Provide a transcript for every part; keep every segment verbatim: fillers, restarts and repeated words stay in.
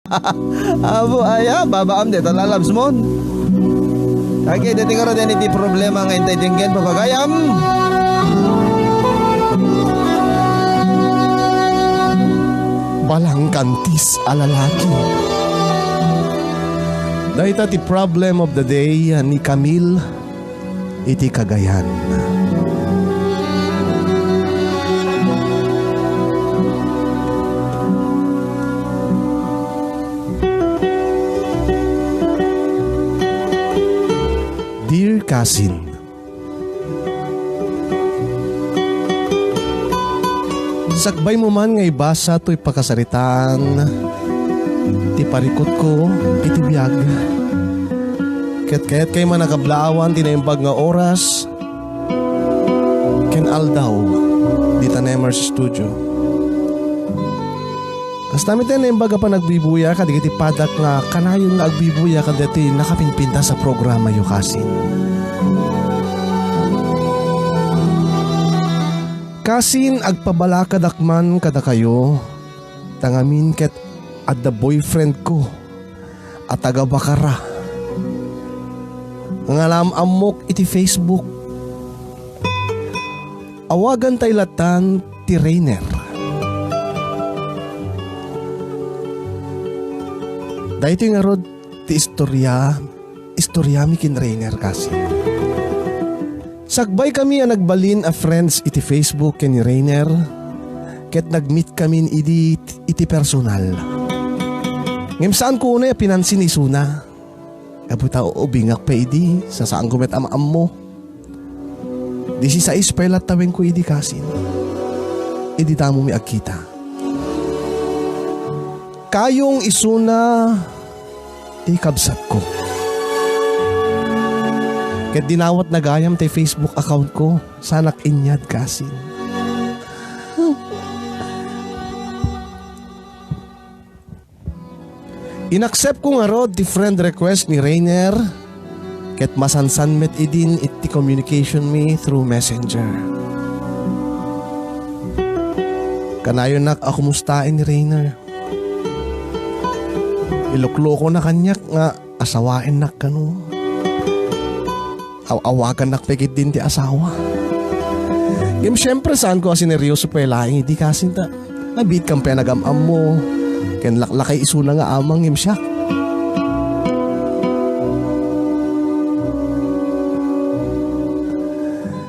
Apo, aya, babaam deta lalabs mon. Okay, deti ngarud dayta ti problema nga intay denggen, papagayam. Balangkantis a lalaki. Dayta ti problem of the day ni Camille iti Cagayan. Dear cousin, sakbaymo man nga ibasa toy pakasaritaan ti parikutko iti biag. Ket kayatkay man a kablaawan ti naimbag nga oras ken aldaw dita Nemers Studio. Kasta met ti naimbag a panagbibuya kadagiti padak nga kanayon nga agbibuya kadagiti nakapinpintas a programayo, kasin. Kasin, agpabalakadak man kadakayo, ta ngamin ket adda boyfriendko a taga Bacara nga naam-ammok iti Facebook. Awagantay lattan ti Rainer. Daytoy ngarud ti istorya, istoriami ken Rainer, kasin. Sakbaykami a nagbalin a friends iti Facebook ken ni Rainer, ket nagmeetkamin idi iti personal. Ngem saanko unay a pinansin isuna. Gapu ta ubingak pay idi, sasaanko met a maammo. Disisais pay latta wenko idi, kasin. Idi damomi agkita. Kayong isuna ti kabsatko. Ket dinawatna gayam ti Facebook accountko, saanak inyad, kasin. Inacceptko ngarud ti friend request ni Rainer, ket masansan met idin iti communicationmi through Messenger. Kanayonak a kumustaen ni Rainer. Iluklokona kaniak nga asawaennak kano. Aw-awagannak pay ketdin ti asawa. Ngem siempre, saanko a sineryoso pay laeng idi, kasin, ta nabiitkam pay a nagam-ammo ken laklakay isuna nga amang ngem siak.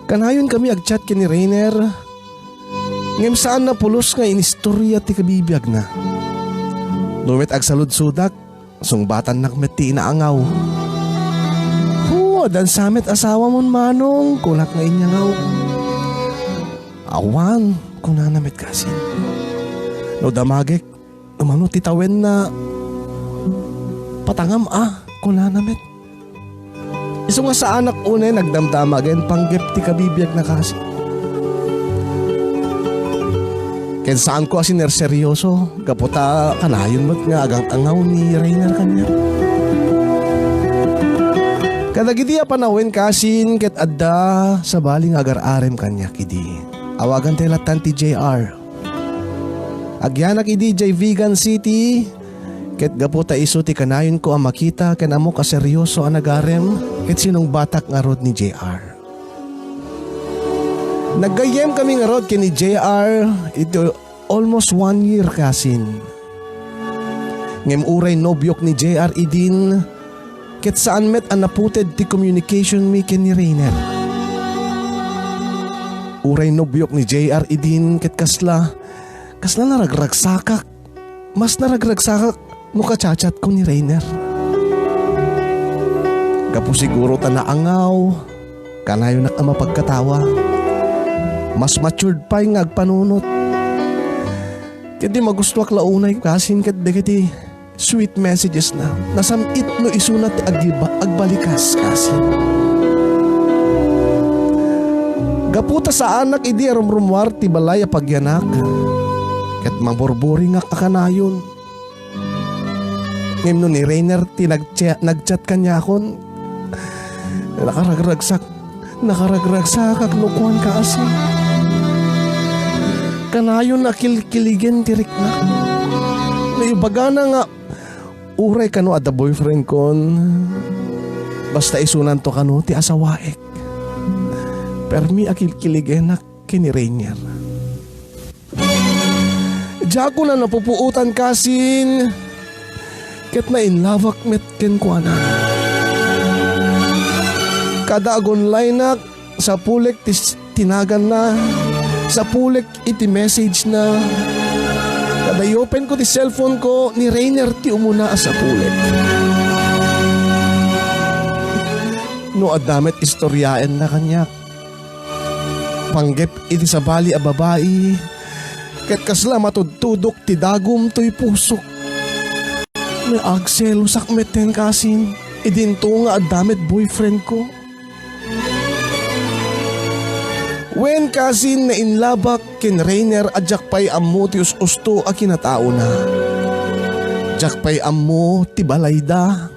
Kanayonkami agchat ken ni Rainer, ngem saanna pulos nga inistorya ti kabibiagna. No met agsaludsodak, sungbatannak met ti inaangaw. "Hu, adda sa met asawamon, manong," kunak nga inyangaw. "Awan," kunana met, kasin. "No damagek, umano ti tawenna, patangam a," kunana met. Isu nga saanak unay nagdamdama ken panggep ti kabibiagna, kasin. Ken saanko a sinerseryoso, gapu ta kanayon met nga agang-angaw ni Rainer kaniak. Kadagidi a panawen, kasin, ket adda sabali nga agar-arem kaniak idi. Awagantay lattan ti J R. Agyanak idi idiay Vigan City, ket gapu ta isu ti kanayonko a makita ken ammok a seryoso a nagarem, ket sinungbatak ngarud ni J R. Naggayyemkami ngarud ken ni J R iti almost one year, kasin. Ngem uray nobiok ni J R idin, ket saan met a naputed ti communication mi ken ni Rainer. Uray nobiok ni J R idin, ket kasla, kasla naragragsakak. Mas naragragsakak no kachatchatko ni Rainer. Gapu siguro ta naangaw, kanayonak a mapagkatawa. Mas matured pay nga agpanunot. Ket di magustuak la unay, kasin, ket dagiti sweet messages na. Nasam-it no isuna ti agiba-, agbalikas, kasin. Gapu ta saanak idi a rumrumuar ti balay a pagyanak, ket maburburingak a kanayon. Ngem no ni Rainer ti nagcha-, nagchat kaniakon, nakaragragsak, nakaragragsakak no kuan, kaasi. Kanayon a kilkiligen ti riknak. No ibagana nga Uray kano adda boyfriendkon, basta isunanto kano ti asawaek. Permi a kilkiligenak ken ni Rainier. Diakon a napupuotan kasin, ket nainlabak met kenkuana. Kada agunlaynak, sapulek ti s-, tinaganna, sapulek iti message na. Kada i-open ko ti cellphone ko, ni Rainier ti umuna a sapulek. No adda met istoriaenna kaniak, panggep iti sabali a babai, ket kasla matudtudok ti dagum toy pusok. Naagselosak metten kasin, idinto nga adda met boyfriend ko. Wen kasin nainlabak ken Rainier a diak pay ammo ti us-usto a kinataona. Diak pay ammo ti balayda.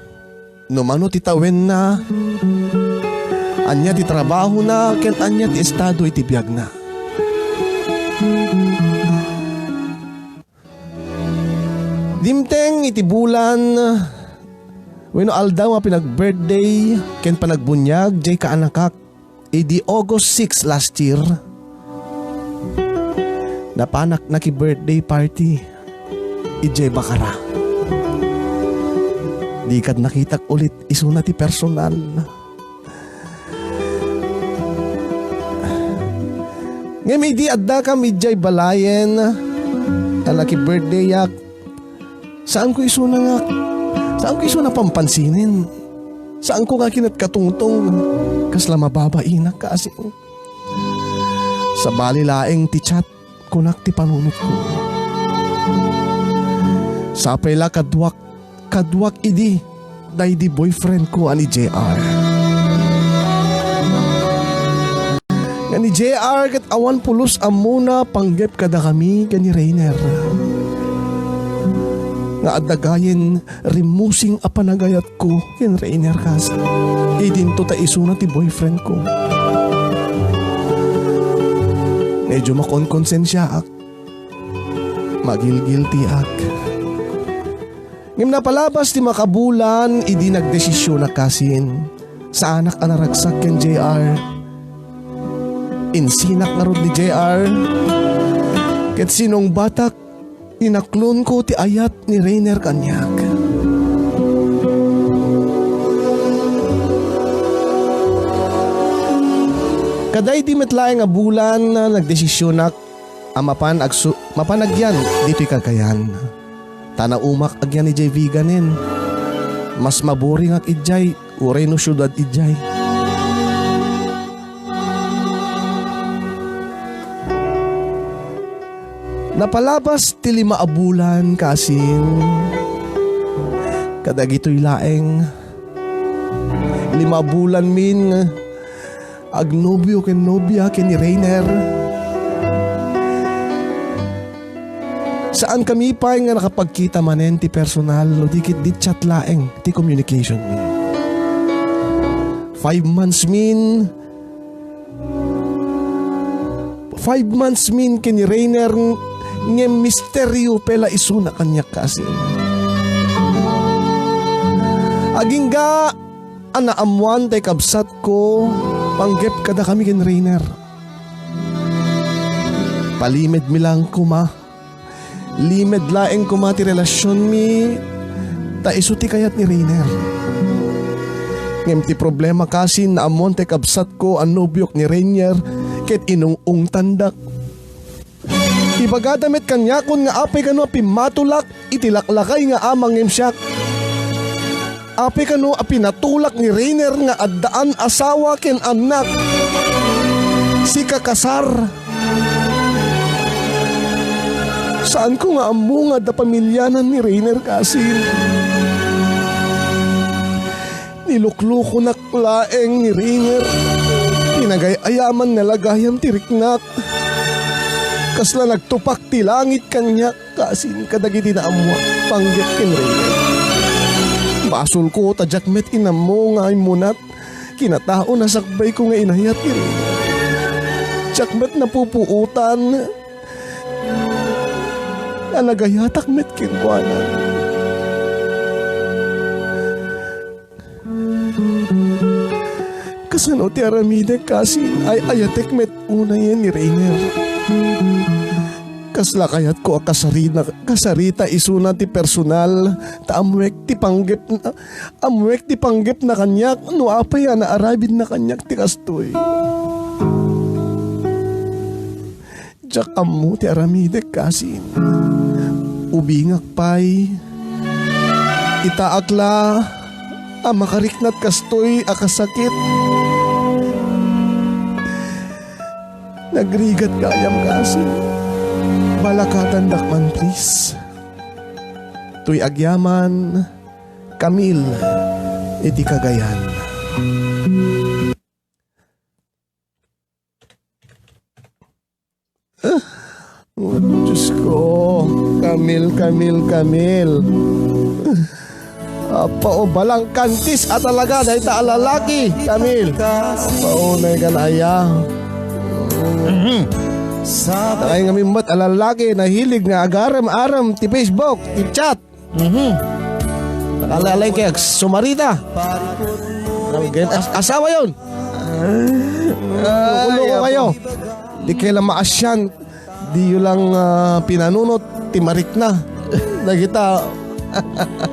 No mano ti tawenna, ania ti trabahona, ken ania ti estado iti biagna. Dimteng iti bulan wenno aldaw nga pinag-birthday ken panagbuniag diay kaanakak idi August six last year, napanak naki-birthday party idiay Bacara. Di kad nakitak ulit isuna ti personal. Ngem idi addakam idiay balayen a naki-birthdayak, saanko isuna nga, saanko isuna pampansinen. Saanko nga kinatkatungtong. Kasla mababainak kasi. Sabali laeng ti chat, kunak ti panunotko. Sapay la kaduak, kaduak idi daydi boyfriend ko a ni J R. Nga ni J R ket awan pulos ammona panggep kadakami ken ni Rainer. Nga adda gayen rimmusing a panagayat ko ken Rainer kas. Idinto ta isuna ti boyfriend ko. Medyo makonkonsensiaak. Magilgiltiak. Ngem napalabas ti makabulan idi nagdesisionak kasin. Saanak a naragsak ken J R. Insinak ngarud ni J R. Ket sinungbatak, inaklonko ti ayat ni Rainer kaniak. Kadaydi met laeng a bulan, nagdesisionak a mapan agsu-, mapan agyan ditoy Cagayan. Ta naumak agyan idiay Viganen. Mas maboringak idiay, uray no siudad idiay. Napalabas ti lima a bulan, kasin. Kadagitoy laeng. Lima a bulan min agnobio ken nobia ken ni Rainer. Saan kami pay nga nakapagkita manen ti personal, no di ket di chat laeng ti communication mi. Five months min, five months min ken ni Rainer, ngem misterio pay la isuna kaniak kasi. Agingga a naammuan tay kabsatko, panggep kadakami ken Rainer. Palimed mi lang koma. Limed laeng koma ti relasionmi, ta isu ti kayat ni Rainer. Ngem ti problema kasi, naammuan tay kabsatko a nobiok ni Rainer, ket inung-ungtandak. Ibagada met kaniakon nga apay kano a pimmatolak iti laklakay nga amang ngem siak. Apay kano a pinatolak ni Rainer nga addaan asawa ken annak. Sika kasar. Saanko nga ammo nga adda pamilianan ni Rainer kasin. Niluklukonak laeng ni Rainer. Pinagay-ayaman na la gayam ti riknak. Kasla nagtupak ti langit kaniak. Kasin kadagiti naammoak, panggep ken Rainer. Basolko ta diak met inammo nga immunat kinatao a sakbayko nga inayat ni Rainer. Diak met napupuotan a nagayatak met kenkuana. Saan ti aramidek, kasin? Ay-ayatek met unayen ni Rainer. Kasla kayatko a kasarina-, kasarita isuna ti personal, ta ammoek ti panggepna, ammoek ti panggepna kaniak, no apay a naaramidna kaniak ti kastoy. Diak ammo ti aramidek, kasin. Ubingak pay. Itaak la a makariknat kastoy a kasakit. Nagrigat gayam, kasin. Balakatandak man, please. Toy agyaman, Camille, iti Cagayan. Oh, Diyos ko. Camille, Camille, Camille. Apa o, balangkantis a talaga dayta a lalaki, Camille. Paunay kan aya. Sakay nga mimbat a lalaki, nahilig nga agarem-arem ti Facebook, ti chat. Mhm. Nakalalay kay agsumarita. As-, asawa yon. Ay, loko kayo. Di kayo lang maasyan. Di yo lang, ah, pinanunot ti marikna. Dagita,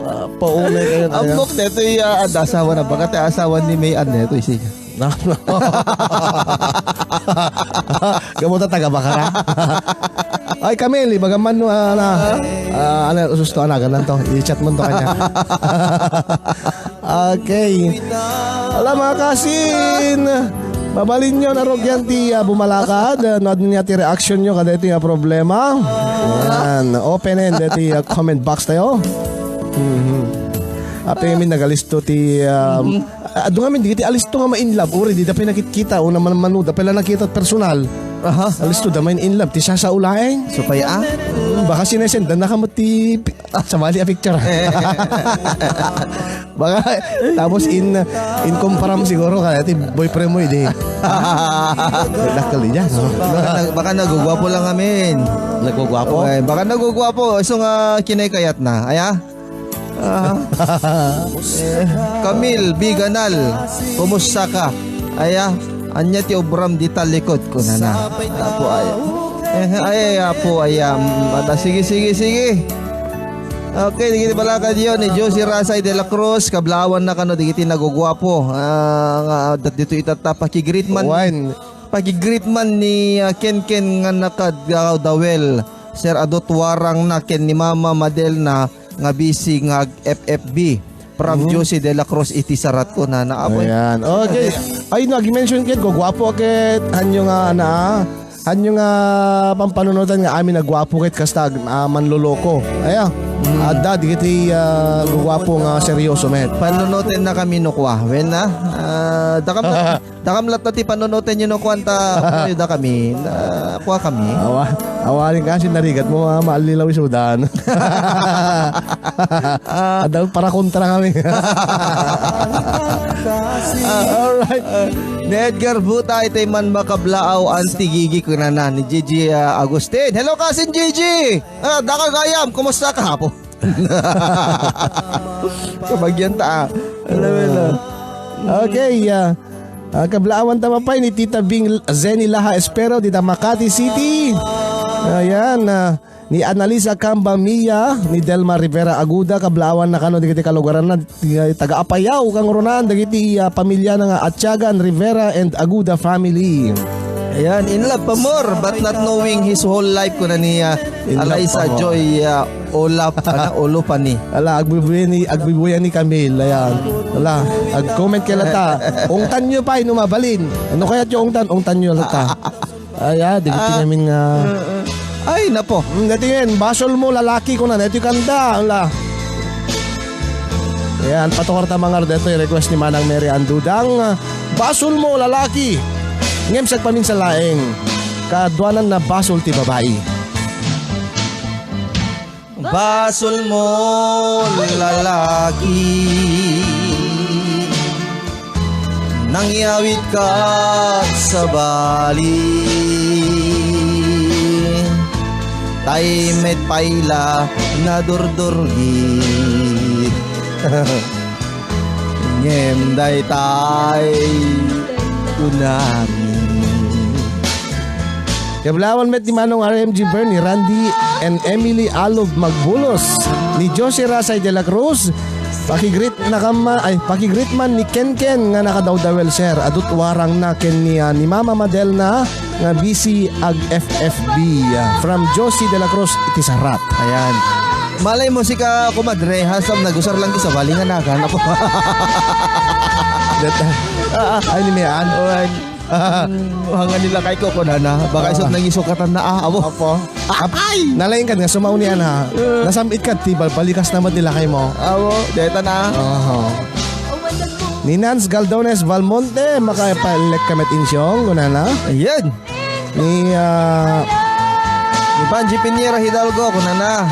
ah, paunay kayo. Ammok, detoy, ah, adda asawa na. Baka ti asawa ni May Ann, detoy, siya. Gamu ta taga Bacara. Ay, Camille, ibagam man, ah, na, ah, ano, susto, ano, ganun to. I-chat mo to kanya. Okay. Ala, mga kasin, mabalin yo, narugyan ti, ah, bumalakad. Ah, no, adda ti reaction yo kada iti, ah, problema. Yan. Open-ended ti, ah, comment box tayo. Mhm. Apay mi nagalisto ti, ah, Ah, adu ngamin, dagiti alisto nga ma-in love, uray, dida pay nakitkita, o naman mano, da pay la nakita personal. Aha. Alisto, da main in love, ti sasao laeng. Supay, ah? Mm, baka sinesendan na kamo ti pi-, ah, sabali a picture. Baka, tapos in, in kumparam siguro ka, ti boyfriend mo, hindi. Dakkel niya, no? Baka nag-, baka nagugwapo lang amin. Nagugwapo? Okay, baka nagugwapo, so nga kinaykayat na. Aya? Ah. Eh, Camille Biganal, kumusta ka? Aya, ania ti obram dita likod, kunana. Apo, aya. Eh, ay, ay, apo, aya. Mm, ada, sige, sige, sige. Okay, dagiti balakad yo ni Josie Rasay de la Cruz, kablaawanna kano dagiti nagugwapo. Ah, nga, dat dito itata, pakigreet man. Wine. Pakigreet man ni, ah, Kenken nga nakadawdawel, Sir Adot Warang na ken ni Mama Madelna nga busy nga ag-F F B. From Mhm. Josie de la Cruz iti Sarat, kunana. Apoy. Ayan. Okay. Ay, no, agi-mention ket, gugwapo ket, hanyo nga, ana, hanyo nga pampanunotan nga amin a gwapo ket kasta, ah, manloloko. Aya. Mm. Adda, digiti, ah, gugwapo nga seryoso met. Panunoten na kami no kua. Wen na? Ah, dakam na. Dakam latta ti panunoten yo no kuan ta, apoyo da kami, na, kua kami. Awa, awaling kasi narigat mo, ma-, maallilaw isudan. Ah. Adda para kontra kami. Ah, alright. Ni Edgar Buta, itay man makablaaw, Auntie Gigi, kunana, ni Gigi, ah, Agustin. Hello, kasin Gigi! Ah, daka gayam, kumusta ka, apo? Kabagyan ta, ah. Alam mo na. Okay, ah, ah, kablaawan ta pay ni Tita Bing Zenny Laha Espero, dita Makati City. Ayan, ah, ni Annalisa Camba Mia, ni Delma Rivera Aguda, kablaawan na kano dagiti kalugaranna, ti, ah, taga Apayao, kangrunaan, dagiti, ah, pamilya na nga Atiagan, Rivera, and Aguda family. Ayan, in love pa more, but not knowing his whole life, kuna ni, ah, In love Alaysa pa more. Joy, ah, Olap, ano, Olopani. Ala, agbubuyan ni, agbubuyan ni Camille, ayan. Ala, ag-comment kay lata. Ungtan nyo pa, ino mabalin. Ano kaya yung ungtan? Ungtan nyo lata. Ay, ah, di Ah. namin nga. Ay, napo. Hmm, dati ngayon, basol mo, lalaki ko na. Dati kanda, ala. Ayan, patukar ta mangar dito, request ni Manang Mary Andudang. Basol mo, lalaki. Ngem sagpaminsan laeng. Kaduanan na basol ti babae. Basol mo, lalaki, nangyawit ka sabali. Tay met pay la nadurdurgi. Ngem daytay Tsunami. Kablawan met ni Manong R M G Bernie, Randy and Emily Alob Magbulos, ni Josie Rasay de la Cruz, pakigreet na kama, ay, pakigreet man ni Ken Ken nga nakadawdawel, sir. Adut warang na ken ni, ah, ni Mama Madelna nga busy ag F F B. From Josie de la Cruz, iti Sarat. Ayan. Malay mo, sika, kumadre, ha, sam nagusar lang ti sabali nga nagan. Ako. Deta. Ay, ni Mean. Awan. Hanga nila kay ko, kunana. Baka Ah. isut nangisukatan na, ah, abo. Apo. Ay! Nalaing ka nga sumaw ni Ana. Nasam-it ka, ti balbalikas naman ti lakay mo. Abo, deta na. Oho. Ni Nance Galdones Valmonte, makapalek ka met insyong, kunana. Ayan. Ni, ah, Ni Panji Piñera Hidalgo, kunana,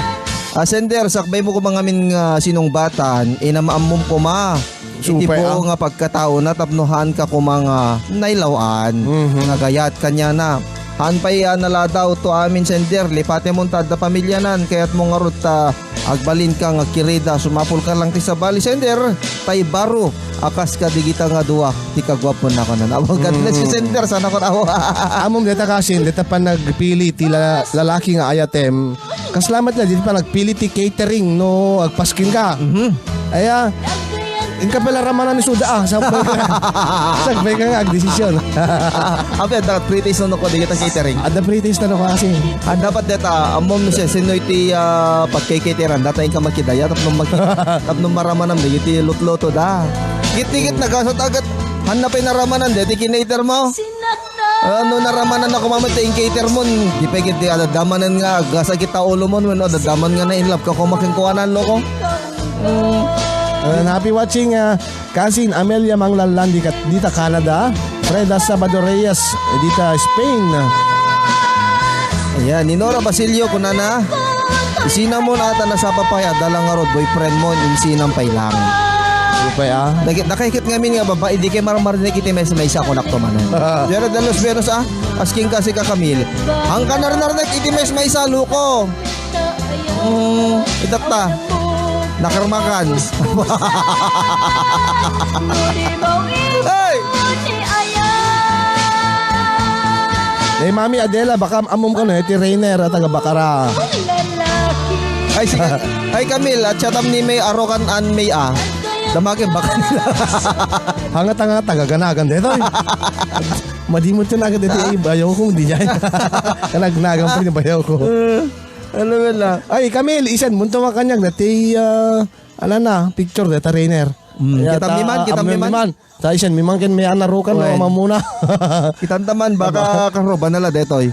"Ah, sender, sakbay mo koma ngamin nga sinungbatan, inam-ammom koma iti Supay, buo ah. nga pagkataona tapno haan ka koma nga nailaw-an Mhm. nga gayat kaniana. Haan pay a naladaw to amin, sender, lipatemon ta adda pamilianan, kayatmo ngarud ta agbalin ka nga kirida, sumapul ka lang ti sabali, sender, tay baro a kas kadigita nga dua ti kaguapona," kunana. Abo, God bless you, Mm. sender, sana ko daw. Amom deta kasin, deta panagpili ti la-, lalaki nga ayatem. Kasla met la, deta panagpili ti catering no agpaskin ka. Mhm. Aya, inka pala ramanan ni Suda, ah, sa, sa, nga agdesisyon. Abi, adda pretest no ko, digita catering. Adda pretest no ko kasi. Ah, dapat deta, amom siya, sino iti, ah, pagkikitiran, data inka makidaya, tapno mag-, tapno maramanan, digiti lutluto da. Git-git, nagasat agad, hanna pay naramanan, deti kinater mo. Ano, naramanan ako, mama, ti inkater mo, di pay giti, ah, damanan nga, gasa kita ulo mo, no, dadaman nga na in love ka, kumakin kuanan, loko. Mm. Uh, happy watching, ah, Kasin Amelia Manglalan di kat-, dita Canada. Freda Sabado Reyes, dita Spain. Ayan, ni Nora Basilio, kunana, "Isinam mo na ata nasapa pay, adda lang ngarud boyfriend mo, insinam pay lang." Supay, ah. Dagi-, dakay ket ngamin nga babae, di kay marmarnek iti maysa-maysa, kunak to manen. Diara de los Venus, ah. Asking kasi ka, Camille. Ang kanarnarnek iti maysa-maysa, luko. Mm, itatta. Nakarmakan. Hey! Hey, Mami Adela, baka amom ka na, iti Rainer, at taga Bacara. Ay, sige. Ay, Camille, at siya tam ni May Arokan an May, ah. Damakin baka nila. Hangat-hangat, taga Ganagan, dito, eh. Madimot yun agad, iti, eh, bayaw ko, hindi niya. Kanagnagan pa yung bayaw ko. Eh, ano ba na? Ay, Camille, isan, munto nga kanyag, dati, ah, ano na, picture, data Rainer. Mm, kita ta-, miman, kita am-, miman. Miman. Ta isan, miman ken may anarukan, no, mamuna. Kitanta man, baka karuba na la detoy.